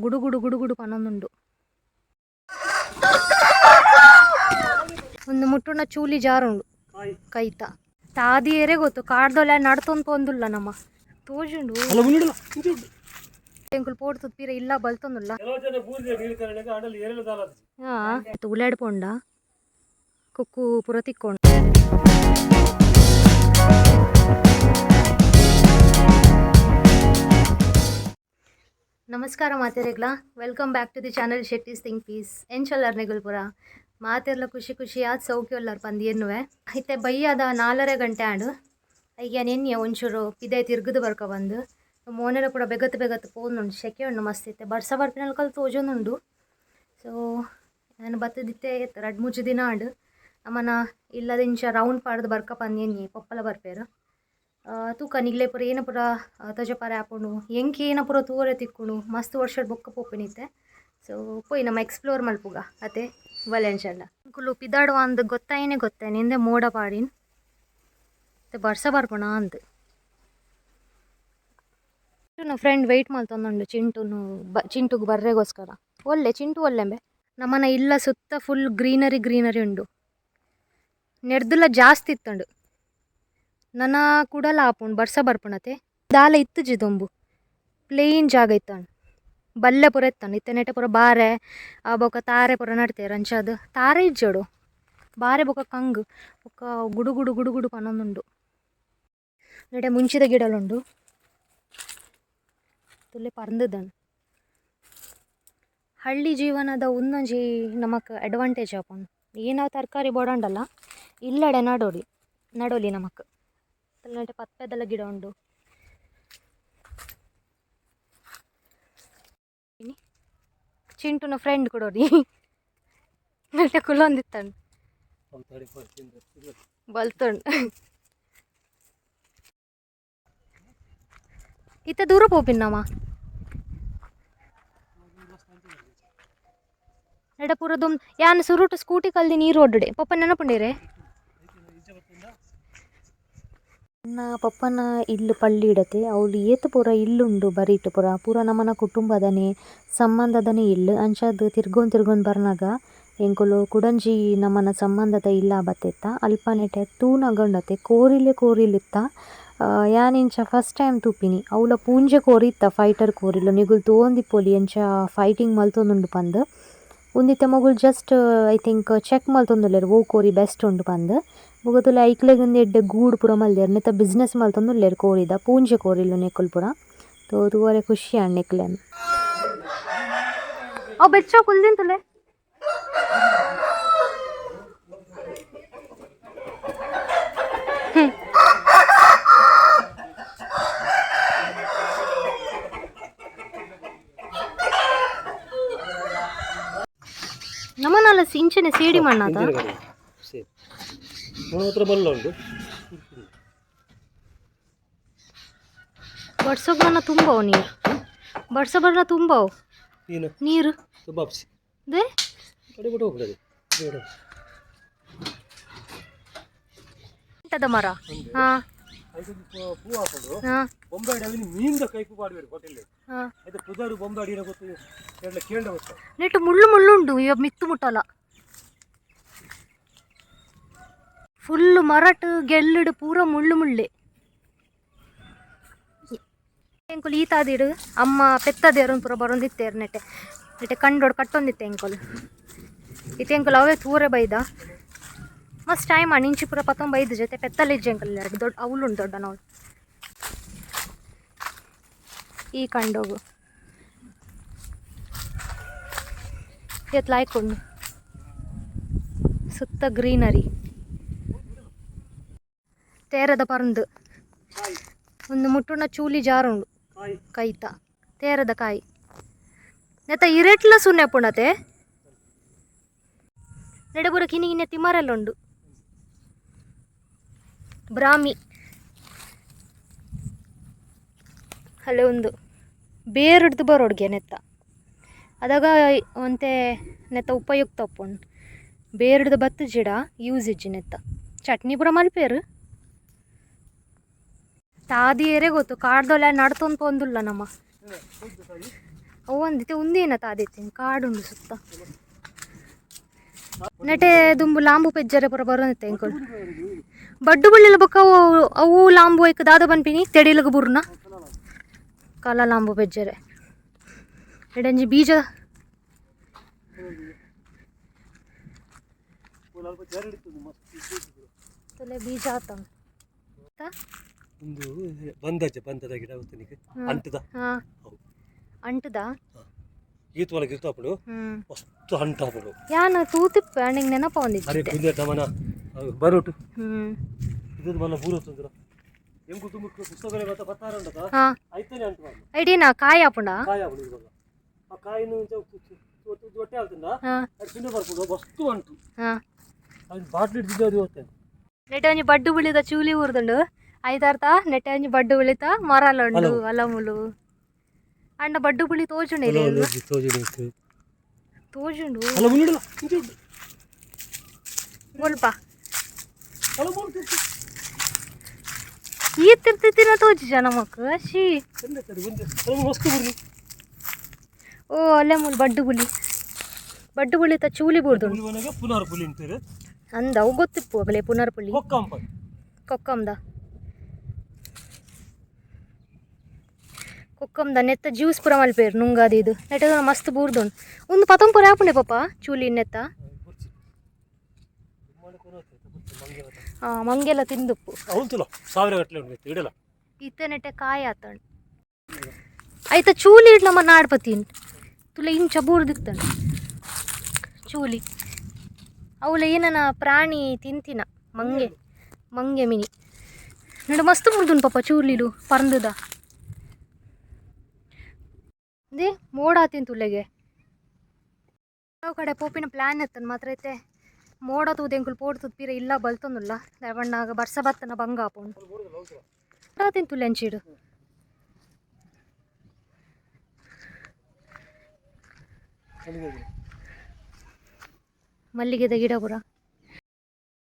ಗುಡು ಗುಡು ಗುಡು ಗುಡು ಪನೊಂದುಂಡು. ಒಂದು ಮುಟ್ಟುನ ಚೂಲಿ ಜಾರುಂಡು ಕೈತ ತಾದಿಯೇರೆ ಗೊತ್ತು ಕಾಡ್ದೊಲೆ ನಡ್ತೊಂದು ಪೋಂದುಲ್ಲ ನಮ್ಮ ತೋಜುಂಡು. ಎಂಕುಲು ಪೋಡ್ತದ ಪೀರ ಇಲ್ಲ ಬಲ್ತೊಂದುಲ್ಲ. ಹಾ, ಉಲಾಡ್ ಪೋಂಡ ಕುಕ್ಕು ಪೂರ ತಿಕ್ಕೊಂಡು. ನಮಸ್ಕಾರ ಮಾತೆರೆಗ್ಲ, welcome back to the channel Shetty's think piece. ಎಂಚಲ್ಲಾರ್ ನೆಗುಲ್ಪುರ? ಮಾತೆರ್ಲ ಖುಷಿ ಖುಷಿಯಾದ ಸೌಖ್ಯ ಪಂದ್ ಎನ್ನುವೆ. ಇತ್ತೆ ಬಯ್ಯದ 4:30 ಗಂಟೆ ಆಂಡ್. ಐಗೆ ನೆನ್ನೆ ಒಂಚೂರು ಪಿದೈ ತಿರ್ಗದು ಬರ್ಕ ಬಂದು ಮೋನೆಲ ಕೂಡ ಬೆಗತ್ತು ಬೆಗತ್ತು ಪೋಂದುಂಡು. ಸೆಕೆ ಉಂಡು ಮಸ್ತ್. ಇತ್ತೆ ಬರ್ಸ ಬರ್ಪಿನಲ್ಕಲ್ ತೋಜೊಂದುಂಡು. ಸೊ ಯಾನ್ ಬತ್ತದಿತ್ತೆ 2-3 ದಿನ ಆಂಡ್. ನಮನ ಇಲ್ಲದಿಂಚ ರೌಂಡ್ ಪಾಡ್ದು ಬರ್ಕ ಪಂದ್ ಎನ್ನಿ ಪೊಪ್ಪಲ ಬರ್ಪೇರು. ತೂಕ ನಿಗ್ಲೆ ಪೂರ ಏನ ಪೂರ ತೋಜಪಾರೆ ಆಪುಂಡು, ಎಂಕ್ ಏನ ಪೂರ ತೂವರೆ ತಿಕ್ಕುಂಡು. ಮಸ್ತ್ ವರ್ಷಡ್ ಬೊಕ್ಕ ಪೋಪಿನಿತ್ತೆ. ಸೊ ಪೋಯಿ ನಮ್ಮ ಎಕ್ಸ್ಪ್ಲೋರ್ ಮಲ್ಪುಗ ಅತೆ ಬಲೆ. ಎಂಕುಲು ಪಿದಾಡುವ ಅಂದ್ ಗೊತ್ತಾಯಿನೇ ಗೊತ್ತಾಯ್ನಿ ಇಂದೆ ಮೋಡ ಪಾಡಿನ ಮತ್ತೆ ಬರ್ಸ ಬರ್ಪುಣ ಅಂದ್. ಫ್ರೆಂಡ್ ವೆಯ್ಟ್ ಮಲ್ತೊಂದುಂಡು ಚಿಂಟುನು ಚಿಂಟುಗು ಬರ್ರೆಗೋಸ್ಕರ. ಒಲ್ಲೆ ಚಿಂಟು ಒಲ್ಲೆಂಬೆ. ನಮ್ಮನ ಇಲ್ಲ ಸುತ್ತ full greenery greenery ಉಂಡು. ನೆಡ್ದುಲ ಜಾಸ್ತಿ ಇತ್ತಂಡು. ನನ ಕುಡಲ ಆಪುಂಡು ಬರ್ಸ ಬರ್ಪುಣತೆ. ದಾಲ ಇತ್ತುಜಿ ದೊಂಬು, ಪ್ಲೇನ್ ಜಾಗ ಇತ್ತಂಡು. ಬಲ್ಲೆ ಪೂರ ಇತ್ತಂಡು. ಇತ್ತೆ ನೆಟೆ ಪೂರ ಬಾರೆ ಆ ಬೊಕ ತಾರೆ ಪೂರ ನಡ್ತೇರ್. ಅಂಚಾದ್ ತಾರೆ ಇಜ್ಜೋಡು, ಬಾರೆ ಬೊಕ ಕಂಗ್ ಬೊಕ ಗುಡು ಗುಡು ಗುಡು ಗುಡು ಪನೊಂದುಂಡು. ನೆಟೆ ಮುಂಚಿದ ಗಿಡಲುಂಡು. ತುಲೆ ಪರ್ಂದುದನ್. ಹಳ್ಳಿ ಜೀವನದ ಉಂದೊಂಜಿ ನಮಕ್ ಅಡ್ವಾಂಟೇಜ್ ಆಪುಂಡು. ಏನಾವ್ ತರಕಾರಿ ಬೋಡಾಂಡಲ ಇಲ್ಲಡೆ ನಡೋಲಿ ನಡೋಲಿ ನಮಕ್. ನೆಟೆ ಪತ್ಪೆದಲ ಗಿಡ ಉಂಡು. ಚಿಂಟುನ ಫ್ರೆಂಡ್ ಕೊಡೋಡಿ ನೆಟೆ ಕುಲೊಂದಿತ್ತಂಡು ಬಲ್ತುಂಡು. ಇತ್ತ ದೂರ ಪೋಪಿನ್ನಮ್ಮ ನಡ ಪೂರ ದುಮ್. ಯಾನ್ ಸುರುಟು ಸ್ಕೂಟಿ ಕಲ್ದಿ ನೀರು ಒಡ್ಡೆ ಪಪ್ಪ ನೆನಪುಂಡೇರೆ. ನನ್ನ ಪಪ್ಪನ ಇಲ್ಲು ಪಳ್ಳಿ ಇಡತೆ. ಅವ್ಲು ಏತ್ ಪೂರ ಇಲ್ಲುಂಡು ಬರಿಟ್ ಪೂರ ಪೂರ ನಮನ ಕುಟುಂಬದನೆ ಸಂಬಂಧದನೆ ಇಲ್ಲು. ಅಂಚಾದ್ ತಿರ್ಗೊಂದು ತಿರ್ಗೊಂದು ಬರ್ನಗ ಎಂಕುಲು ಕುಡಂಜಿ ನಮನ ಸಂಬಂಧದ ಇಲ್ಲ ಬತ್ತೆತ್ತ. ಅಲ್ಪ ನೆಟೆ ತೂನಗ ಉಂಡತೆ ಕೋರಿಲೆ ಕೋರಿಲಿತ್ತ. ಯಾನ್ ಇಂಚ ಫಸ್ಟ್ ಟೈಮ್ ತೂಪಿನಿ. ಅವ್ಲ ಪೂಂಜೆ ಕೋರಿ ಇತ್ತ, ಫೈಟರ್ ಕೋರಿಲು. ನಿಗುಲು ತೂವೊಂದಿಪ್ಪೊಲಿ ಎಂಚ ಫೈಟಿಂಗ್ ಮಲ್ತೊಂದುಂಡು ಪಂದ್. ಉಂದಿತ್ತೆ ಮೊಗುಲು just I think check ಮಲ್ತೊಂದುಲ್ಲೆರ್ ಒವು ಕೋರಿ ಬೆಸ್ಟ್ ಉಂಡು ಪಂದ್. ಬೊಕ ಐಕ್ಲೆಗ್ ಉಂದು ಎಡ್ಡೆ ಗೂಡು ಪೂರ ಮಲ್ದೆರ್. ನೆತ್ತ ಬಿಸ್ನೆಸ್ ಮಲ್ತೊಂದುಲ್ಲೆರ್ ಕೋರಿದ. ಪೂಂಜೆ ಕೋರಿಲು ನೆಕುಲು ಪೂರ ತೂವರೆ ಖುಷಿ ಆಂಡ್ ನೆಕ್ಲೆನ್. ಅವು ಬೆಚ್ಚ ಕುಲ್ದಿಂತುಲೆ. ನಮನಲ್ಲ ಇಂಚನೆ ಸೇಡಿ ಮಣ್ಣಾತ. ಹತ್ರ ಬಲ್ಲ ಉಂಟು. ಬರ್ಸೋಗ್ ನನ್ನ ತುಂಬವು ನೀರು, ಬರ್ಸ ಬರ್ನ ತುಂಬವು ನೀರು. ತುಂಬ they ಕಡೆ ಬಿಟ್ಟು ಹೋಗ್ಬಿಡೋದು. ಎಂತದ ಮರ? ಹಾ. ಪೂ ಹಾಕೋದು. ಹಾ. ಬೊಂಬೆ ಅಡಿ ಮೀನ್ದ ಕೈಪು ಪಾಡ್ಬೇರು ಹೋಟೆಲ್. ಹಾ. ಆಯ್ತು, ಪುದಾರು ಬೊಂಬೆ ಅಡಿನ ಗೊತ್ತು, ಕೇಳ್ ಕೇಳ್ದ ಗೊತ್ತು. ನೆಟ್ಟು ಮುಳ್ಳು ಮುಳ್ಳುಂಡು, ಇವಾಗ ಮಿತ್ತು ಮುಟ್ಟಲ್ಲ. ಫುಲ್ ಮರಟ್ ಗೆಲ್ಲುಡು ಪೂರ ಮುಳ್ಳು ಮುಳ್ಳೆ. ಎಂಕುಲು ಈತಾದಿಡು ಅಮ್ಮ ಪೆತ್ತದೇರು ಪೂರ ಬರೊಂದಿತ್ತೇರು. ನೆಟ್ಟೆ ನೆಟ್ಟೆ ಕಂಡೋಡು ಕಟ್ಟೊಂದಿತ್ತೆ ಎಂಕುಲು. ಇತ್ತೆ ಎಂಕುಲು ಅವೇ ತೂರೆ ಬೈದ. ಮಸ್ತ್ ಟೈಮ್ ಇಂಚಿ ಪೂರ ಪತ್ತೊಂದು ಬೈದು ಜೊತೆ ಪೆತ್ತಲಿಜ್ಜೆ ಎಂಕುಲು. ದೊಡ್ಡ ಅವಳುಂಡು, ದೊಡ್ಡ ನಾವು ಈ ಕಂಡೋಗು ಎತ್ಲಾಯ್ಕೊಂಡು ಸುತ್ತ ಗ್ರೀನರಿ. ತೇರದ ಪರಂದು ಒಂದು ಮುಟ್ಟುನ ಚೂಲಿ ಜಾರುಂಡು ಕೈತ. ತೇರದ ಕಾಯಿ ನೆತ್ತ ಇರೆಟ್ಲ ಸುನ್ನೆ ಪುಣತೆ. ನೆಡಬುರ ಕಿನಿ ಕಿನ್ನೆ ತಿಮರೆಲ್ಲ ಉಂಡು. ಬ್ರಾಹ್ಮಿ ಅಲ್ಲೇ ಒಂದು ಬೇರುಡ್ದು ಬರೋಡ್ಗೆ ನೆತ್ತ. ಅದಾಗ ಒಂತೆ ನೆತ್ತ ಉಪಯುಕ್ತ ಉಪ್ಪುಂಡು. ಬೇರುಡ್ದು ಬತ್ತು ಜಿಡ ಯೂಸ್ ಇಜ್ಜಿ ನೆತ್ತ. ಚಟ್ನಿ ಪೂರ ಮಲ್ಪೇರು. ತಾದಿಯೇರೆ ಗೊತ್ತು ಕಾಡ್ದೊಲೆ ನಡ್ತೊಂದು ಪೋಂದುಲ್ಲ ನಮ್ಮ. ಅವು ಒಂದಿತ್ತೆ ಉಂದೇನ ತಾದಿತ್ತೀನಿ ಕಾಡುಂಡು ಸುತ್ತ. ನೆಟೆ ದುಂಬು ಲಾಂಬು ಪೆಜ್ಜರೆ ಪೂರ ಬರೋನಿತ್ತೆ ಎಂಕುಲು. ಬಡ್ಡು ಬಳ್ಳಿಲ ಬೊಕ್ಕ ಅವು ಅವು ಲಾಂಬು ಐಕ್ ದಾದ ಪನ್ಪಿನಿ ತೆಡಿಲಗ ಬುರ್ನ ಕಲ ಲಾಂಬು ಪೆಜ್ಜರೆ. ಎಡಂಜಿ ಬೀಜ ತುಲೆ ಬೀಜ ಆತಂಗ. ಒಂದು ಬಂದಜ್ಜ ಬಂದದ ಗಿಡ ಗೊತ್ತನಿಗೆ ಅಂಟದ. ಹಾಂ, ಅಂಟದ. ಈತ್ ಒಳಗೆ ಇರ್ತಾಪಡು ಮಸ್ತ್ ಅಂಟಾಪಡು. ಯಾನ ತೂತಿಪ್ಪ ಅಣ್ಣಗೆ ನೆನಪ ಒಂದಿತ್ತು. ಅರೆ ಕುಂದೆ ತಮನ ಬರೋಟು. ಇದು ಮಲ್ಲ ಬೂರ ತಂದ್ರ ಎಂಕು ತುಂಬ ಪುಸ್ತಕಗಳೇ ಬತ್ತ ಬತ್ತಾರ ಉಂಟದ. ಹಾಂ. ಐತನೇ ಅಂಟು ಬರಲ್ಲ. ಐಡಿನ ಕಾಯಿ ಆಪುಂಡ? ಕಾಯಿ ಆಪುಂಡು ಇದು ಬಲ್ಲ. ಆ ಕಾಯಿನ ಹೊಟ್ಟೆ ಆಗ್ತದ. ಹಾಂ. ಅದು ತಿಂದು ಬರ್ಪುಂಡು ವಸ್ತು ಅಂಟು. ಹಾಂ. ಅದು ಬಾಟ್ಲಿ ಹಿಡಿದಿದ್ದು ಅದು ಹೋಗ್ತೇನೆ. ನೆಟ್ಟೆ ಒಂಜಿ ಬಡ್ಡು ಬುಳಿದ ಚೂಲಿ ಊರ್ದುಂಡು ಐದಾರ್ಥ. ನೆಟ್ಟೆ ಒಂಜಿ ಬಡ್ಡು ಬುಳಿತ ಮರಲ ಉಂಡು ಅಲಮುಲು ಅಂಡ ಬಡ್ಡು ಬುಳಿ ತೋಜುಂಡು ಇಲ್ಲಿ. ತೋಜುಂಡು. ಅಲ್ಲ ಮುಳ್ಳಿಡಲ್ಲ ಇಂಚೆ ಉಂಟು. ಒಲ್ಪ. ಅಲ್ಲ ಮುಳ್ಳು. ಈ ತಿರ್ತಿತ್ತಿನ ತೋಜಿ ನಮಕ್ ಶೀ. ಒಂದೇ ಅಲ್ಲ ಮಸ್ತು ಬುರ್ಲಿ. ಓ ಅಲ್ಲೇ ಮುಲ್ ಬಡ್ಡು ಬುಳಿ ಬಡ್ಡು ಬುಳಿತ ಚೂಲಿ ಬೂರ್ದುಂಡು. ಪುಲಿ ಮನೆಗೆ ಪುನರ್ ಪುಲಿ ಅಂತಾರೆ. ಅಂದ ಅವು ಗೊತ್ತಿಪ್ಪು ಅಗಲೆ ಪುನರ್ ಪುಳಿ. ಕೊಕ್ಕಂಪ. ಕೊಕ್ಕಂದ ಕೊಕ್ಕಂದ ನೆತ್ತ ಜ್ಯೂಸ್ ಪೂರ ಮಲ್ಪೇರು ನುಂಗಾದ ಇದು ನೆಟ್ಟ ಮಸ್ತ್ ಬೂರ್ದುಂಡು. ಒಂದು ಪತೊಂಪುರ ಆಪುಂಡೆ ಪಾಪ ಚೂಲಿ ನೆತ್ತ. ಹಾಂ, ಮಂಗೆಲ್ಲ ತಿಂದುಪ್ಪು. ಅವಳು ಸಾವಿರ ಗಟ್ಟಲೆ ಉಂಟು ಇಡಲ್ಲ. ಇತ್ತೆ ನೆಟ್ಟೆ ಕಾಯಿ ಆತಂಡು ಆಯ್ತ ಚೂಲಿ ಇಡ್ ನಮ್ಮ ನಾಡ್ಪತೀನಿ ತುಲೆ ಇಂಚ ಬೂರ್ದಿತ್ತಂಡು ಚೂಲಿ. ಅವಳ ಏನನ ಪ್ರಾಣಿ ತಿಂತಿನ ಮಂಗೆ ಮಂಗೆ ಮಿನಿ ನಡು ಮಸ್ತ್ ಬುರ್ದುಂಡು ಪಾಪ ಚೂಲಿಲು ಪರ್ಂದುದ. ಅದೇ ಮೋಡ ಆತಿನ ತುಲೆಗೆ ಯಾವ ಕಡೆ ಪೋಪಿನ ಪ್ಲ್ಯಾನ್ ಇತ್ತನ್ ಮಾತ್ರ. ಐತೆ ಮೋಡ ತೂದೆಂಕುಲು ಪೋಡ್ತದ ಪೀರ ಇಲ್ಲ ಬಲ್ತೊಂದುಲ್ಲ ದಾಯೆಪಂಡ ಬರ್ಸ ಬತ್ತನ ಬಂಗ ಆಪುಂಡು. ಆತಿನ ತುಲೆ ಅಂಚಿಡು. ಮಲ್ಲಿಗೆದ ಗಿಡ ಪೂರ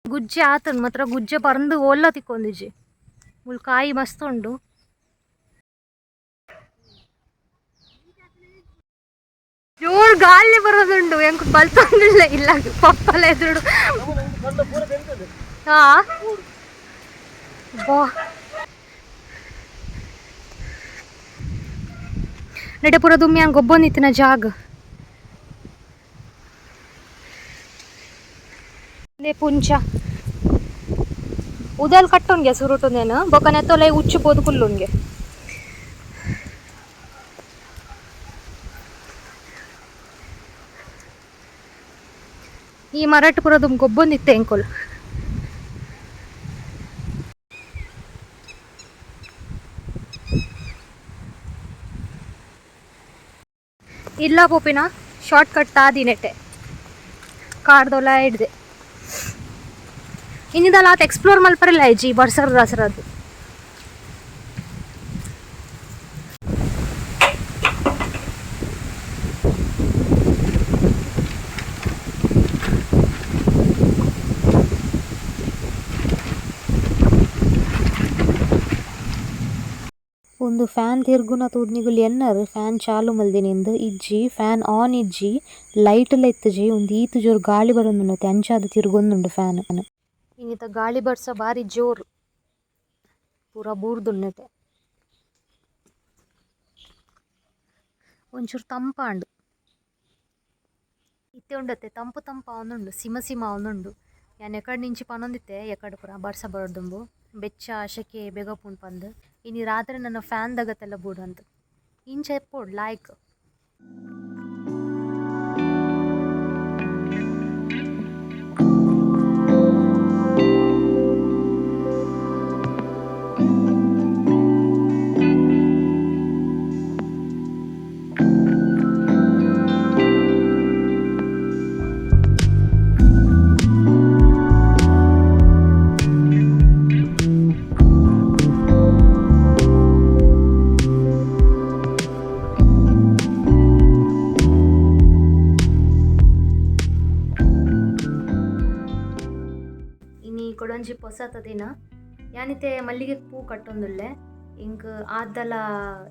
ಗುಜ್ಜೆ ಆತನ್ ಮಾತ್ರ ಗುಜ್ಜೆ ಪರಂದು ಓಲ್ಲ ತಿಕ್ಕೊಂದಿಜ್ಜಿ. ಮುಲ್ ಕಾಯಿ ಮಸ್ತ್ ಉಂಡು. ಜೋರ್ ಗಾಳಿ ಬರೋದುಂಡು ಎಂಕ್ ಬಲ್ತೊಂದಿಲ್ಲ ಇಲ್ಲ ಪಪ್ಪಲ ಎದುರುಡು. ಹಾ ಬಾ ನೆಟೆ ಪೂರ ದುಮ್ಮಿ ಹಂಗೆ ಗೊಬ್ಬೊಂದಿತ್ತಿನ ಜಾಗ ನೆ ಪುಂಚ ಉದಲ್ ಕಟ್ಟುನ್ಗೆ ಸುರುಟುನೇನು ಬೊಕ ನೆತ್ತೊಲೆ ಉಚ್ಚು ಪೋದು ಕುಲ್ಲುನ್ಗೆ. ಈ ಮರಟ್ ಪೂರ ದುಮ್ ಗೊಬ್ಬೊಂದಿತ್ತೆ ಎಂಕುಲು. ಇಲ್ಲ ಪೋಪಿನ ಶಾರ್ಟ್ ಕಟ್ ತಾದಿ ನೆಟ್ಟೆ ಕಾಡ್ದೊಲ ಹಿಡ್ದೆ ಇನ್ನಿದಲ್ಲ ಆತ ಎಕ್ಸ್ಪ್ಲೋರ್ ಮಲ್ಪರಿಲ್ಲ ಇಜ್ಜಿ ಬರ್ಸರ್ ದಸರದ್ದು. ಒಂದು ಫ್ಯಾನ್ ತಿರ್ಗುನ ತೂದ್ ನಿಗುಲ್ ಎನ್ನರ್ ಫ್ಯಾನ್ ಚಾಲು ಮಲ್ದಿನಿಂದ್ ಇಜ್ಜಿ. ಫ್ಯಾನ್ ಆನ್ ಇಜ್ಜಿ, ಲೈಟ್ ಲ ಇತ್ತುಜಿ. ಉಂದು ಈತ್ ಜೋರು ಗಾಳಿ ಬರೊಂದುಂಡು ಅಂಚಾದ್ ತಿರ್ಗೊಂದುಂಡು ಫ್ಯಾನ್. ಇನ್ನಿತ ಗಾಳಿ ಬರ್ಸ ಬಾರಿ ಜೋರು ಪೂರ ಬೂರ್ದುಂಡು. ಒಂಚೂರು ತಂಪಾಂಡು ಇತ್ತೆ ಉಂಡತ್ತೆ ತಂಪು ತಂಪು ಆವೊಂದುಂಡು ಸಿಮ ಸಿಮ ಆವೊಂದುಂಡು. ಯಾನ್ ಎಕಡೆ ನಿಂಚಿ ಪನೊಂದಿತ್ತೆ ಎಕಡೆ ಪೂರ ಬರ್ಸ ಬರೊಡ್ದುಂಬು ಬೆಚ್ಚ ಶೆಕೆ ಬೇಗ ಪುಂಡು ಪಂದ್. ಇನಿ ರಾತ್ರೆ ನನ್ನ ಫ್ಯಾನ್ ದಗತ್ತೆಲ್ಲ ಬೂಡಂತ ಇಂಚ ಎಪ್ಪೊಡು ಲಾಯ್ಕ್. ಇನಿ ಕೊಡೊಂಜಿ ಪೊಸತ ದಿನ. ಯಾನಿತೆ ಮಲ್ಲಿಗೆ ಪೂ ಕಟ್ಟೊಂದುಲ್ಲೆ. ಇಂಕ್ ಆದಲ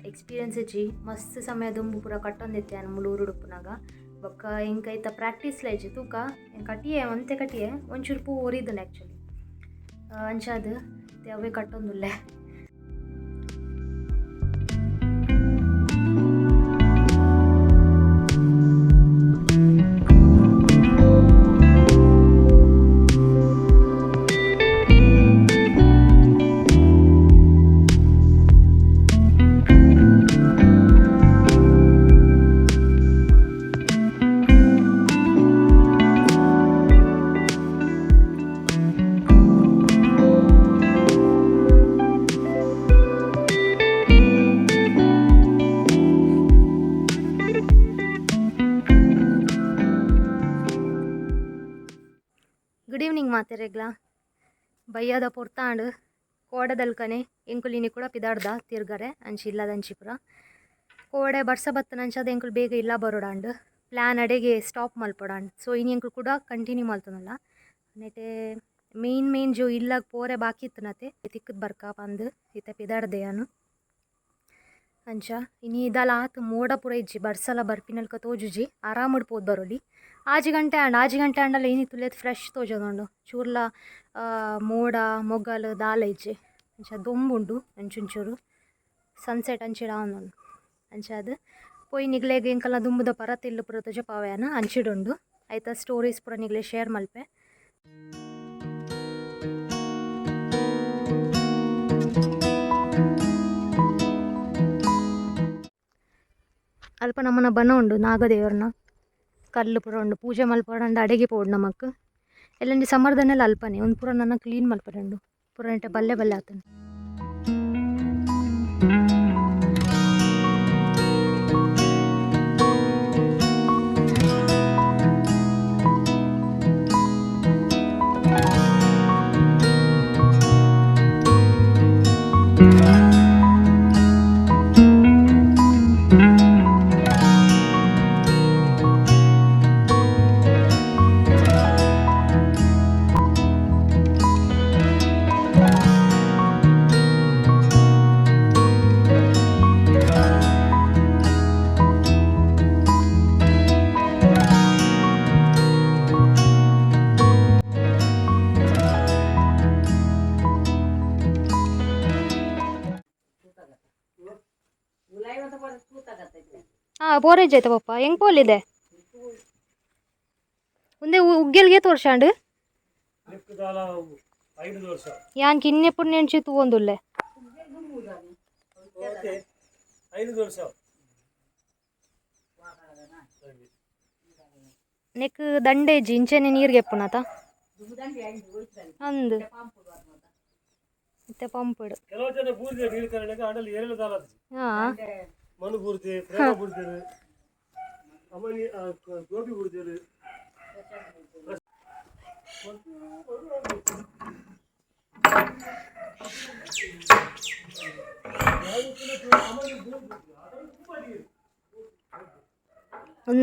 ಎಕ್ಸ್ಪೀರಿಯನ್ಸ್ ಇಜ್ಜಿ ಮಸ್ತ್ ಸಮಯ ದುಂಬು ಪೂರ ಕಟ್ಟೊಂದಿತ್ತೆ ಯಾನ್ ಮುಲು ಊರುಡುಪ್ಪುನಗ ಬೊಕ್ಕ ಎಂಕ್ ಐತ ಪ್ರಾಕ್ಟೀಸ್ಲ ಇಜ್ಜಿ ತೂಕ ಕಟ್ಟಿಯೆ ಒಂತೆ ಕಟ್ಟಿಯೆ ಒಂಚೂರು ಪೂ ಒರಿದ್ಂಡ್ ಆ್ಯಕ್ಚುಲಿ ಅಂಚಾದ್ ಇತ್ತೆ ಅವೇ ಕಟ್ಟೊಂದುಲ್ಲೆ. Good evening ಮಾತೆರೆಗ್ಲ. ಬಯ್ಯದ ಪೊರ್ತಾಂಡ್ ಕೋಡೆದಲ್ಕನೆ ಎಂಕುಲು ಇನಿ ಕೂಡ ಪಿದಾಡ್ದ ತಿರ್ಗರೆ ಅಂಚಿ ಇಲ್ಲದಂಚಿ ಪೂರ ಕೋಡೆ ಬರ್ಸ ಬತ್ತನಂಚಾದ ಎಂಕುಲು ಬೇಗ ಇಲ್ಲ ಬರೋಡಾಂಡ್ ಪ್ಲ್ಯಾನ್ ಅಡೆಗೆ ಸ್ಟಾಪ್ ಮಲ್ಪೊಡಾಂಡ್. ಸೊ ಇನಿ ಎಂಕುಲು ಕೂಡ ಕಂಟಿನ್ಯೂ ಮಲ್ತೊನಲ್ಲ ನೆಟೆ ಮೇನ್ ಮೇನ್ ಜೋ ಇಲ್ಲಾಗ ಪೋರೆ ಬಾಕಿ ಇತ್ತನತೆ ತಿಕ್ಕದ್ ಬರ್ಕ ಪಂದ್ ಇತ್ತೆ ಪಿದಾಡ್ದೆ ಯಾನು. ಅಂಚ ಇನಿ ಇದಾಲ ಆತ್ ಮೋಡ ಪೂರ ಇಜ್ಜಿ ಬರ್ಸಲ ಬರ್ಪಿನಲ್ಕ ತೋಜುಜಿ ಆರಾಮಡ್ ಪೋದು ಬರೊಲಿ. ಆಜಿ ಗಂಟೆ ಆಂಡ್ 6 ಗಂಟೆ ಆಂಡಲ ಇನಿ ತುಲೆತ್ ಫ್ರೆಶ್ ತೋಜೊಂದುಂಡು ಚೂರ್ಲ ಮೋಡ ಮೊಗಲ್ ದಾಲ ಇಜ್ಜಿ. ಅಂಚ ದೊಂಬುಂಡು ಅಂಚುಂಚೂರು ಸನ್ಸೆಟ್ ಅಂಚಿಡ ಆವೊಂದುಂಡು ಅಂಚಾದ್ ಪೋಯಿ ನಿಗ್ಲೆಗ್ ಎಂಕಲ್ನ ದುಂಬುದ ಪರತ್ ಇಲ್ಲ್ ಪೂರ ತೋಜಪಾವೆ ಅಂಚಿಡುಂಡು ಐತ ಸ್ಟೋರೀಸ್ ಪೂರ ನಿಗ್ಲೆ ಶೇರ್ ಮಲ್ಪೆ. ಅಲ್ಪ ನಮ್ಮನ ಬನ ಉಂಡು ನಾಗದೇವರ್ನ ಕಲ್ಲು ಪೂರ ಉಂಡು ಪೂಜೆ ಮಲ್ಪೊಡಂಡ ಅಡೆಗೆ ಪೋಡು ನಮಕ್ ಎಲ್ಲಂಜಿ ಸಮರ್ದನೆಲ್ಲ ಅಲ್ಪನೆ ಒಂದು ಪೂರ ನನ ಕ್ಲೀನ್ ಮಲ್ಪರೆ ಉಂಡು ಪೂರ ನೆಟೆ ಬಲ್ಲೆ ಬಲ್ಲೆ ಆತುಂಡು. ಹಾಂ ಬೋರೇಜ್ ಆಯ್ತಾ ಪಪ್ಪ ಹೆಂಗೆ ಪೋಲಿದೆ ಒಂದೇ ಉಗ್ಗೆಲ್ಗೆ ತೋರ್ಸಾಂಡ್ ಯಾನ್ ಕಿನ್ನೆ ಪುಣ್ಯಂಚಿ ತೂವೊಂದುಲ್ಲೆ. ನೆಕ್ ದಂಡೇಜಿ ಇಂಚೆನೆ ನೀರ್ಗೆ ಎಪ್ಪುನತ ಅಂದ್ ಇತ್ತೆ ಪಂಪ್ಡ್. ಕೆಲವು ಜನ ಬೂರ್ದೆ ನೀರು ಕರಣಿಗೆ ಆಂಡಲ್ ಏರೆಲ್ಲ ದಾಲ ಹಾಂ ಮಣ್ಣು ಬೂರ್ದೆ ಪ್ರೇಮ ಬೂರ್ದೇರು ಅಮನಿ ಗೋಬಿ ಬೂರ್ದೇರು.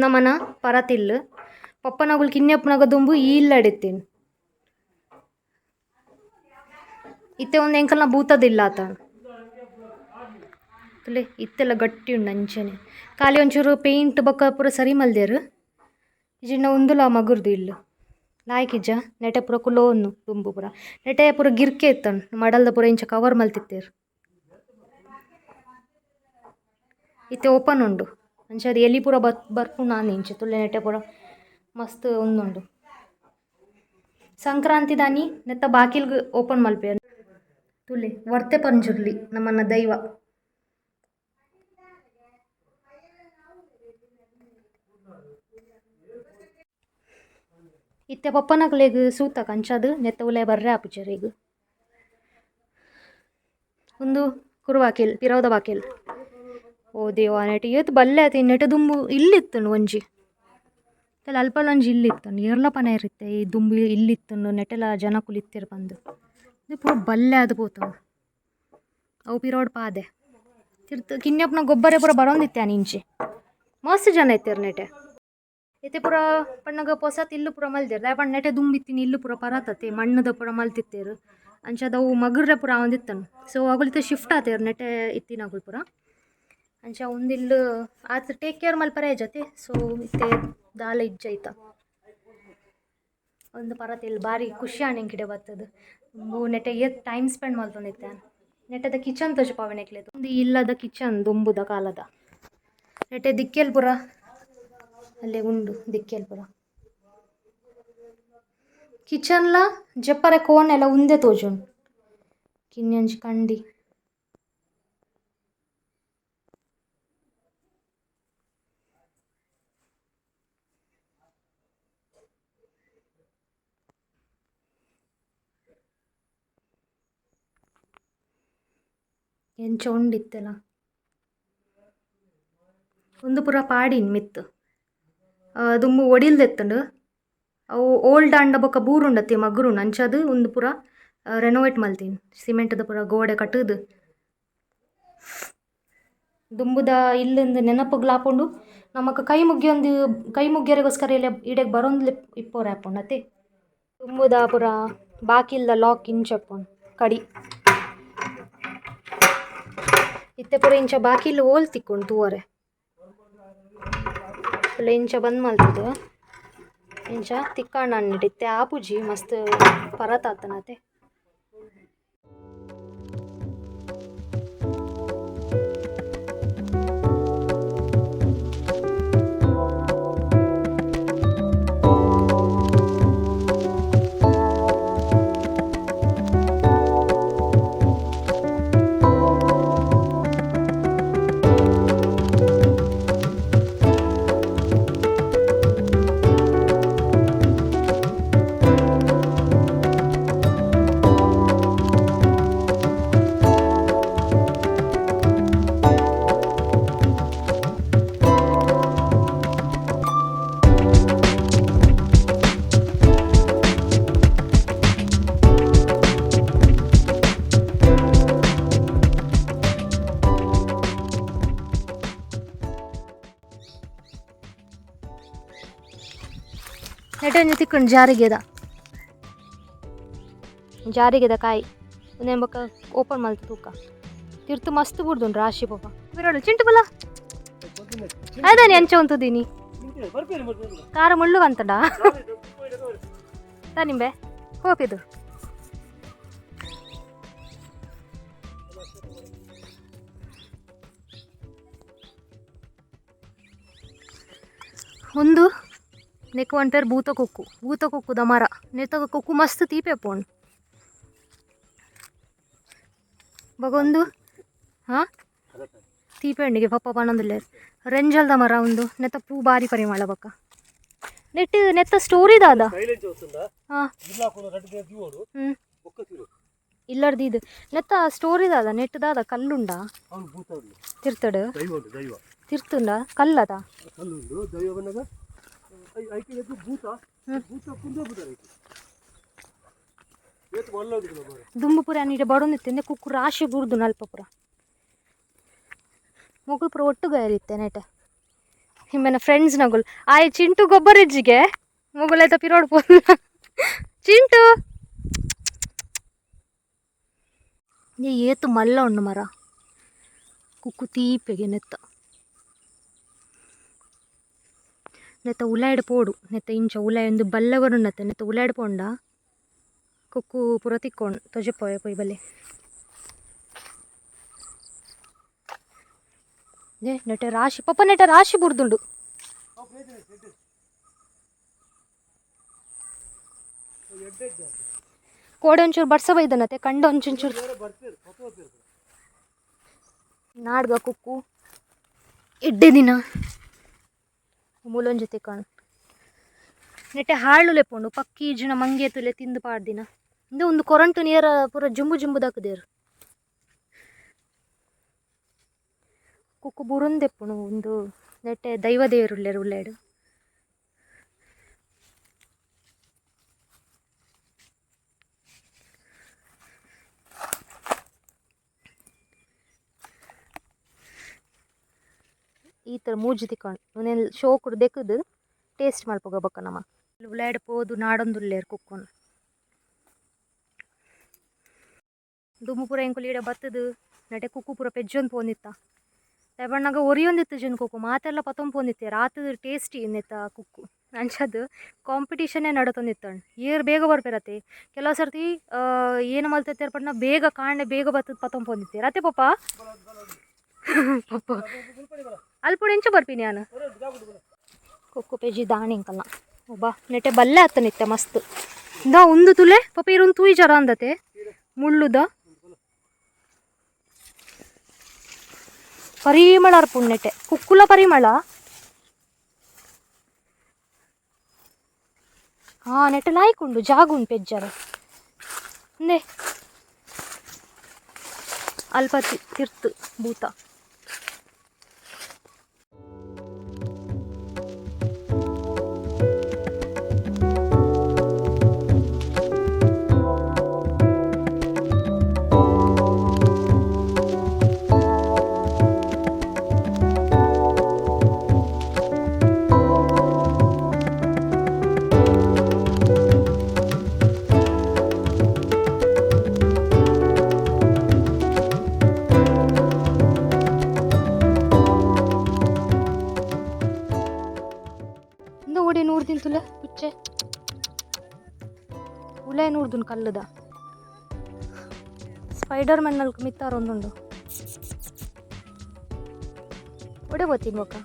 ನಮನ ಪರತಿಲ್ಲು ಪಪ್ಪನಗುಲು ಕಿನ್ಯಪ್ಪನಗ ದುಂಬು ಈ ಇಲ್ಲಡಿತ್ತೀನಿ ಇತ್ತೆ ಒಂದು ಎಂಕಲ್ನ ಭೂತದಿಲ್ಲ ಆತ ತುಲೆ ಇತ್ತೆಲ್ಲ ಗಟ್ಟಿ ಉಂಡು ಅಂಚನೆ ಖಾಲಿ ಒಂಚೂರು ಪೇಂಟ್ ಬೊಕ್ಕ ಪೂರ ಸರಿ ಮಲ್ದೇರು ಇಜಿಂಡ ಉಂದುಲ ಮಗುರ್ದು ಇಲ್ಲು ಲಾಯ್ಕಿಜ್ಜ ನೆಟೆ ಪೂರ ಕುಲೋನು ದುಂಬು ಪೂರ ನೆಟೆ ಪೂರ ಗಿರ್ಕೆ ಇತ್ತನ್ ಮಡಲ್ದ ಪೂರ ಇಂಚ ಕವರ್ ಮಲ್ತಿತ್ತೇರು ಇತ್ತೆ ಓಪನ್ ಉಂಡು ಅಂಚ ಅದು ಎಲಿ ಪೂರ ಬರ್ಪುಂಡು ಆಂದ್ ಇಂಚ ತುಲೆ ನೆಟೆ ಪೂರ ಮಸ್ತ್ ಉಂದುಂಡು ಸಂಕ್ರಾಂತಿ ದಾನಿ ನೆತ್ತ ಬಾಕಿಲ್ಗ್ ಓಪನ್ ಮಲ್ಪೆರ್ ತುಲೆ ವರ್ತೆ ಪಂಜುರ್ಲಿ ನಮ್ಮನ್ನ ದೈವ. ಇತ್ತೆ ಪಪ್ಪನಕ್ಲೆಗ್ ಸೂತಕ ಅಂಚಾದ್ ನೆತ್ತ ಉಲಾಯಿ ಬರ್ರೆ ಆಪುಜೆರ್ ಈಗ ಉಂದು ಕುರುವಾಕಿಲ್ ಪಿರವುದ ಬಾಕಿಲ್. ಓ ದೇವಾ ನೆಟ್ ಏತ್ ಬಲ್ಲೆ ಆತ ನೆಟ್ ದುಂಬು ಇಲ್ಲ್ ಇತ್ತುಂಡು ಒಂಜಿ. ಅಲ್ಪಲ ಒಂಜಿ ಇಲ್ಲ್ ಇತ್ತುಂಡು ಏರ್ಲ ಪನಯೆರ್ ಇತ್ತೆ ಈ ದುಂಬು ಇಲ್ಲ್ ಇತ್ತುಂಡು ನೆಟೆಲ ಜನಕುಲು ಇತ್ತೆರ್ ಪಂದ್. ಉಂದು ಪೂರ ಬಲ್ಲೆ ಆದ್ ಪೋತುಂಡು ಅವು ಪಿರವುಡು ಪಾದೆ. ತಿರ್ತ್ ಕಿನ್ಯಪ್ಪನ ಗೊಬ್ಬರ ಪೂರ ಬರೊಂದಿತ್ತೆ ಆನಿ ಇಂಚಿ. ಮಸ್ತ್ ಜನ ಇತ್ತೆರ್ ನೆಟೆ. ಇತ್ತೆ ಪೂರ ಪನ್ನಗ ಪೊಸತ್ ಇಲ್ಲ್ ಪೂರ ಮಲ್ದೆರ್. ದಾಯೆ ಪಂಡ ನೆಟೆ ದುಂಬು ಇತ್ತಿನ ಇಲ್ಲ್ ಪೂರ ಪರತತೆ ಮಣ್ಣುದ ಪೂರ ಮಲ್ತಿತ್ತೆರ್. ಅಂಚಾದ್ ಅವು ಮಗುರ್ರೆ ಪೂರ ಆವೊಂದಿತ್ತನು. ಸೊ ಅಗುಲು ಶಿಫ್ಟ್ ಆತೆರ್ ನೆಟೆ ಇತ್ತಿನಗುಲು ಪೂರ. ಅಂಚ ಉಂದಿಲ್ಲು ಆತ್ ಟೇಕ್ ಕೇರ್ ಮಲ್ಪರೆ ಜತೆ. ಸೊ ಇತ್ತೆ ದಾಲ ಇಜ್ಜ ಐತ. ಒಂದು ಪರತಿಲ್ ಬಾರಿ ಖುಷಿ ಆಂಡ್ ಎಂಕಿಡೆ ಬತ್ತದು. ದುಂಬು ನೆಟೆ ಏತ್ ಟೈಮ್ ಸ್ಪೆಂಡ್ ಮಲ್ತೊಂದಿತ್ತೆ. ನೆಟದ ಕಿಚನ್ ತೋಜಪಾವೆ ನೆಕ್ಲೆಗ್. ಉಂದು ಇಲ್ಲದ ಕಿಚನ್ ದುಂಬುದ ಕಾಲದ. ನೆಟೆ ದಿಕ್ಕೆಲ್ ಪೂರ ಅಲ್ಲೇ ಉಂಡು ದಿಕ್ಕೆಲ್ ಪೂರ. ಕಿಚನ್ಲ ಜೆಪ್ಪರೆ ಕೋಣೆಲ ಉಂದೆ ತೋಜುಂಡು. ಕಿನ್ಯಂಜಿ ಕಂಡಿ. ಎಂಚ ಉಂಡಿತ್ತೆಲ. ಉಂದು ಪೂರ ಪಾಡಿನ್ ಮಿತ್ತ್. ದುಂಬು ಒಡಿಲ್ದೆತ್ತುಂಡು. ಅವು ಓಲ್ಡ್ ಆಂಡ ಬೊಕ ಬೂರುಂಡತ್ತೆ ಮಗ್ರುಂಡು ಅಂಚಾದ್ ಉಂದು ಪೂರ ರೆನೋವೇಟ್ ಮಲ್ತಿನಿ. ಸಿಮೆಂಟ್ದ ಪೂರ ಗೋಡೆ ಕಟ್ಟುದು. ದುಂಬುದ ಇಲ್ಲುಂದು ನೆನಪುಗ್ಲ ಆಪುಂಡು. ನಮಕ್ ಕೈ ಮುಗಿಯೊಂದು ಕೈ ಮುಗಿಯರೆಗೋಸ್ಕರ ಇಲ್ಲ ಇಡೆಗ್ ಬರೊಂದು ಇಪ್ಪೊರೆ ಆಪುಂಡು ಅತೆ. ದುಂಬುದ ಪೂರ ಬಾಕಿಲ್ದ ಲಾಕ್ ಇಂಚ ಇಪ್ಪುಂಡು ಕಡಿ. ಇತ್ತೆ ಪೂರ ಇಂಚ ಬಾಕಿಲ್ ಓಲ್ ತಿಕ್ಕುಂಡು ತೂವರೆ. ಫುಲ್ ಇಂಚ ಬಂದ್ ಮಲ್ತುದು. ಇಂಚ ತಿಕ್ಕಂಡ ಇತ್ತೆ ಆಪುಜಿ ಮಸ್ತ್ ಪರತ್ ಆತನತೆ. ನೆಟೊಂಜಿ ತಿಕ್ಕುಂಡು ಜಾರಿಗೆದ. ಜಾರಿಗೆದ ಕಾಯಿ. ಉಂದೆನ್ ಬೊಕ ಓಪನ್ ಮಲ್ತ್ ತೂಕ. ತಿರ್ತು ಮಸ್ತ್ ಬುಡ್ದುಂಡು ರಾಶಿ ಪಾಪ. ಬಿರೊಡು ಚಿಂಟು ಬಲ. ಐದಾನಿ ಅಂಚ ಉಂತುದೀನಿ. ಕಾರ ಮುಳ್ಳು ಬಂತಡ. ತಾನಿಂಬೆ ಹೋಪಿದು. ಉಂದು ನೆಕ್ ಪನ್ಪೆರ್ ಭೂತ ಕೊಕ್ಕು. ಭೂತ ಕೊಕ್ಕುದ ಮರ. ನೆತ್ತ ಕೊಕ್ಕು ಮಸ್ತ್ ತೀಪೆ ಪೋಂಡು. ಬೊಕ ಉಂದು ಹಾ ತೀಪೆ ಉಂಡಿಗೆ ಪಪ್ಪ ಪನೊಂದುಲ್ಲೆರ್. ರೆಂಜಲ್ದ ಮರ ಉಂದು. ನೆತ್ತ ಪೂ ಬಾರಿ ಪರಿಮಳ ಬೊಕ. ನೆಟ್ ನೆತ್ತ ಸ್ಟೋರಿ ದಾದ? ಹಾ ಇಲ್ಲರ್ದು ಇದು. ನೆತ್ತ ಸ್ಟೋರಿ ದಾದ? ನೆಟ್ ದಾದ ಕಲ್ಲುಂಡ? ತಿರ್ತಡು ತಿರ್ತುಂಡ ಕಲ್ಲದ? ದುಂಬು ಪೂರ ನೀಡೆ ಬಡೊಂದಿತ್ತೆ ಕುಕ್ಕು ರಾಶಿ ಬುಡ್ದು ನಲ್ಪ ಪೂರ. ಮೊಕುಲು ಪೂರ ಒಟ್ಟುಗೈರಿತ್ತೆ ನೆಟೆ. ನಿಮ್ಮೆನ ಫ್ರೆಂಡ್ಸ್ ನಗುಲ್ ಆಯ್ ಚಿಂಟು ಗೊಬ್ಬರಿಜ್ಜಿಗೆ ಮೊಗುಲೈತ ಪಿರೋಡ್ ಪೋಲ್ಲ ಚಿಂಟು. ಏತು ಮಲ್ಲ ಉಂಡು ಮರ. ಕುಕ್ಕು ತೀಪೆಗೆ ನೆತ್ತ. ನೆತ್ತ ಉಲಾಯ್ಡ್ ಪೋಡು. ನೆತ್ತ ಇಂಚ ಉಲಾಯ್ ಒಂದು ಬಲ್ಲೆ ಬರುಂಡತ್ತೆ ನೆತ್ತ ಉಲಾಯ್ಡ್ ಪೋಂಡ ಕುಕ್ಕು ಪೂರ ತಿಕ್ಕೊಂಡು ತೊಜಪೋಯೆ ಪೋಯ್ ಬಲ್ಲೆ. ನೆಟೆ ರಾಶಿ ಪಪ್ಪ ನೆಟೆ ರಾಶಿ ಬುಡ್ದುಂಡು. ಕೋಡೆ ಒಂಚೂರು ಬರ್ಸ ಬೈದನತೆ ಕಂಡ ಒಂಚೂರು ನಾಡ್ಗ ಕುಕ್ಕು ಎಡ್ಡೆ ದಿನ ಮೂಲೊಂಜಿ ತಿಕ್ಕಣ್. ನೆಟೆ ಹಾಳು ಲೆಪ್ಪುಂಡು ಪಕ್ಕಿ ಜಿನ ಮಂಗೆ ತುಲೆ ತಿಂದು ಪಾಡ್ದಿನ. ಇಂದು ಒಂದು ಕೊರಂಟು ನೀರ ಪೂರ ಜುಂಬು ಜುಂಬು ದಕ್ಕದೇರು. ಕುಕ್ಕು ಬುರುಂದೆಪ್ಪುಂಡು ಉಂದು ನೆಟೆ ದೈವ ದೇವರು ಉಲ್ಲೇಡು. ಈ ಥರ ಮೂಜಿ ತಿಕ್ಕಂಡು ಉಂದೆನ್ ಶೋಕುಡು ದೆಕ್ಕುದು ಟೇಸ್ಟ್ ಮಲ್ಪುಗ ಬೊಕ್ಕ ನಮ. ಉಲಾಯ್ಡ್ ಪೋದು ನಾಡೊಂದುಲ್ಲೆರ್ ಕುಕ್ಕುನು. ದುಂಬು ಪೂರ ಎಂಕುಲು ಈಡೆ ಬತ್ತದು ನೆಟೆ ಕುಕ್ಕು ಪೂರ ಪೆಜ್ಜೊಂದು ಪೋಂದಿತ್ತ. ದಾಯೆ ಒರಿಯೊಂದಿತ್ತು ಜನ ಕುಕ್ಕು ಮಾತೆಲ್ಲ ಪತ್ತೊಂದು ಪೋಂದಿತ್ತೆ ರಾತ್ ಟೇಸ್ಟಿ ಇನ್ನೆತ್ತ ಕುಕ್ಕು. ಅಂಚದ್ ಕಾಂಪಿಟೇಷನ್ನೇ ನಡತೊಂದಿತ್ತಂಡ್ ಏರ್ ಬೇಗ ಬರ್ಪೆರತೆ ಕೆಲವು ಸರ್ತಿ ಏನು ಮಲ್ತೆತ್ತೇರ್ ಪಂಡ ಬೇಗ ಕಾಂಡೆ ಬೇಗ ಬತ್ತದ ಪತ್ತೊಂದು ಪೋಂದಿತ್ತೇರ್ ಅತ್ತೆ ಪಪ್ಪ. ಪಪ್ಪ ಅಲ್ಪುಡು ಎಂಚ ಬರ್ಪಿನಿ ಯಾನು ಕುಕ್ಕು ಪೆಜಿ ದಾಣಿಂಕಲ್ಲ ಒಬ್ಬ ನೆಟೆ ಬಲ್ಲೆ ಆತನಿತ್ತೆ ಮಸ್ತ್. ಇಂದ ಉಂದು ತುಲೆ ಪಪ್ಪ ಇರುಂದು ತೂಯಿ ಜರ ಅಂದತೆ ಮುಳ್ಳುದ ಪರಿಮಳ ಅರ್ಪುಂಡು ನೆಟೆ ಕುಕ್ಕುಲ ಪರಿಮಳ. ಹಾ ನೆಟೆ ಲಾಯ್ಕುಂಡು ಜಾಗುಂಡು ಪೆಜ್ಜರ ಇಂದೆ ಅಲ್ಪ ತಿರ್ತು ಭೂತ. ಇಂದು ಒಡೆ ನೂರು ತುಲೆ ಪುಚ್ಚೆ ಉಲೆ ನೂರ್ದುನ್ ಕಲ್ಲುದ ಸ್ಪೈಡರ್ ಮ್ಯಾನ್ ನಲ್ಕು ಮಿತ್ತಾರ ಒಂದುಂಡು ಒಡೆ ಬೋತೀನಿ ಬೊಕ್ಕ.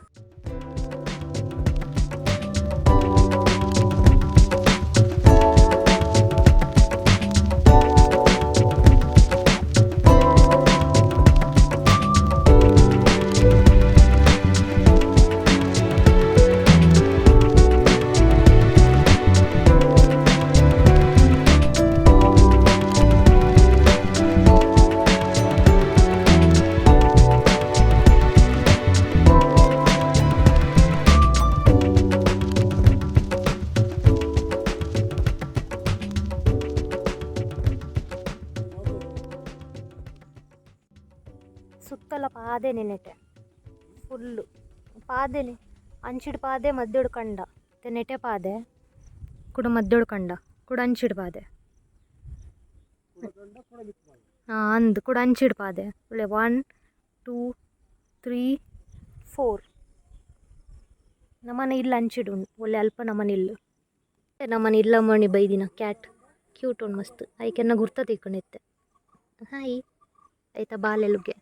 ಸುತ್ತಲ ಪಾದೆನೆ ನೆಟೆ ಫುಲ್ಲು ಪಾದೆನೆ ಅಂಚಿಡ್ ಪಾದೆ ಮಧ್ಯೊಡು ಕಂಡ ಇತ್ತೆ ನೆಟೆ ಪಾದೆ ಕುಡ ಮಧ್ಯೊಡು ಕಂಡ ಕುಡ ಅಂಚಿಡ್ ಪಾದೆ. ಹಾಂ ಅಂದ್ ಕುಡ ಅಂಚಿಡ್ ಪಾದೆ ಒಳ್ಳೆ 1 2 3 4 ನಮ್ಮನೆ ಇಲ್ಲ ಅಂಚಿಡು ಉಂಡು ಒಳ್ಳೆ ಅಲ್ಪ ನಮ್ಮನೆ ಇಲ್ಲು. ನಮ್ಮನೆ ಇಲ್ಲ ಮಣಿ ಬೈದಿನ ಕ್ಯಾಟ್ ಕ್ಯೂಟ್ ಉಂಡು ಮಸ್ತ್ ಐಕೆನ್ನ ಗುರ್ತ ತಿಕ್ಕೊಂಡಿತ್ತೆ ಹಾಯ್ ಆಯ್ತಾ ಬಾಲೆಲುಗೆ.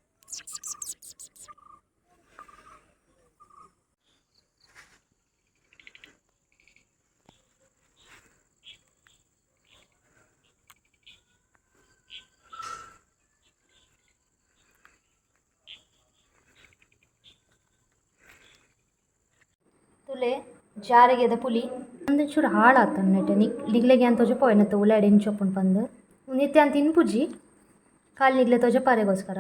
ತುಲೆ ಜಾರಿಗೆದ ಪುಲಿ ಒಂದೊಂಚೂರು ಹಾಳಾತಂಡ್ ನೆಟೆ ನಿಕ್ ನಿಗ್ಲೆಗೆ ಅಂತ ತೋಜಪಾವೆನತ್ತ ಉಲಾಡ್ ಎಂಚ ಉಪ್ಪುಂಡು ಪಂದ್ ಉಂದು ಅಂತ ತಿನ್ಪುಜಿ ಕಾಲು ನಿಗ್ಲೆ ತೋಜಪಾರೆಗೋಸ್ಕರ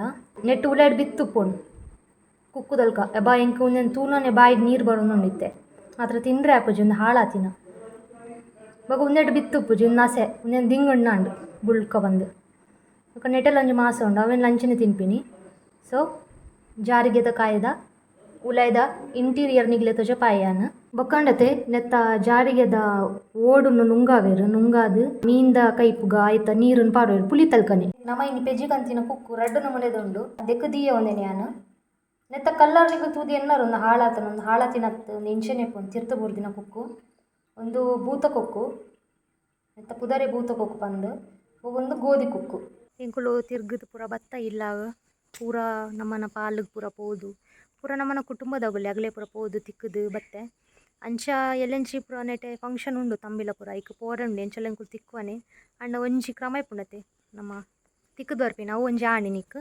ನೆಟ್ ಉಲಾಡ್ ಬಿತ್ತುಪ್ಪುಂಡು ಕುಕ್ಕುದಲ್ಕ ಎಬಾ ಎಂಕ್ ಉಂದೆನ್ ತೂನನೆ ಬಾಯಿಡ್ ನೀರು ಬರೋನುಂಡಿತ್ತೆ ಮಾತ್ರ ತಿಂದ್ರೆ ಆಪುಜಿ ಉಂದು ಹಾಳಾತಿನ ಬೊಕ ಉಂದೆಟ್ ಬಿತ್ತುಪ್ಪುಜಿ ಉಂದು ಆಸೆ ಉಂದೆನ್ ದಿಂಗುಂಡು ಬುಳ್ಕ ಬಂದು ಬೊಕ ನೆಟೆಲ ಒಂಜಿ ಮಾಸ ಉಂಡು ಅವೆನ್ ಲಂಚನೆ ತಿನ್ಪಿನಿ. ಸೊ ಜಾರಿಗೆದ ಕಾಯ್ದ ಉಲಾಯ್ದ ಇಂಟೀರಿಯರ್ ನಿಗ್ಲೆ ತೋಜಪಾಯಾನ್ ಬೊಕ್ಕಂಡತೆ ನೆತ್ತ ಜಾರಿಗೆದ ಓಡುನು ನುಂಗಾವೆರ್ ನುಂಗಾದ್ ಮೀನ್ದ ಕೈಪುಗ ಐತ ನೀರುನ್ ಪಾಡುವೆರ್ ಪುಲಿ ತಲ್ಕನೆ. ನಮ ಇನಿ ಪೆಜ್ಜಿ ಕಂತಿನ ಕುಕ್ಕು ರಡ್ಡ್ ನಮೂನೆದ ಉಂಡು ದೆಕ್ಕ್ ದೀಯ ಒಂದೆನೆ ಯಾನ್ ನೆತ್ತ ಕಲ್ಲರ್ ನಿಕುಲು ತೂದು ಎನ್ನರ್ ಉಂದು ಹಾಳಾತನ ಉಂದು ಹಾಳಾತಿನತ್ತ್ ಉಂದು ಇಂಚನೆ ಇಪ್ಪುಂಡು ತಿರ್ತ್ ಬೂರ್ದಿನ ಕುಕ್ಕು ಉಂದು ಭೂತ ಕುಕ್ಕು ನೆತ್ತ ಪುದರೆ ಭೂತ ಕುಕ್ಕು ಪಂದ್ ಉಂದು ಗೋಧಿ ಕುಕ್ಕು. ಎಂಕುಲು ತಿರ್ಗುದು ಪೂರ ಬತ್ತ ಇಲ್ಲಾಗ ಪೂರ ನಮನ ಪಾಲ್ಗ್ ಪೂರ ಪೋದು ಪೂರ ನಮನ ಕುಟುಂಬದಗುಲೆ ಅಗಲೆ ಪೂರ ಪೋದು ತಿಕ್ಕುದು ಬತ್ತೆ. ಅಂಚ ಎಲ್ಲೆಂಚಿ ಪೂರ ನೆಟೆ ಫಂಕ್ಷನ್ ಉಂಡು ತಂಬಿಲ ಪೂರ ಐಕ್ ಪೋರೆ ಉಂಡು ಎಂಚಲ ಎಂಕುಲು ತಿಕ್ಕುವನೆ ಆಂಡ ಒಂಜಿ ಕ್ರಮ ಇಪ್ಪುಂಡತೆ ನಮ್ಮ ತಿಕ್ಕುದು ಬರ್ಪಿನ ಅವು ಒಂಜಿ ಆಂಡ್ ನಿಕ್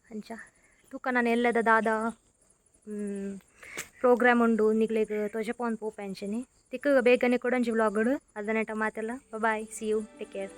ಅಂಚ ತೂಕ ನನ ಎಲ್ಲದ ದಾದ ಪ್ರೋಗ್ರಾಮ್ ಉಂಡು ನಿಕ್ಲೆಗ್ ತೋಜಪಾವೊಂದು ಪೋಪೆ ಅಂಚನೆ ತಿಕ್ಕುಗ ಬೇಗನೆ ಕುಡೊಂಜಿ ವ್ಲಾಗ್ ಅದನೆಟ ಮಾತೆಲ್ಲ bye, see you, take care.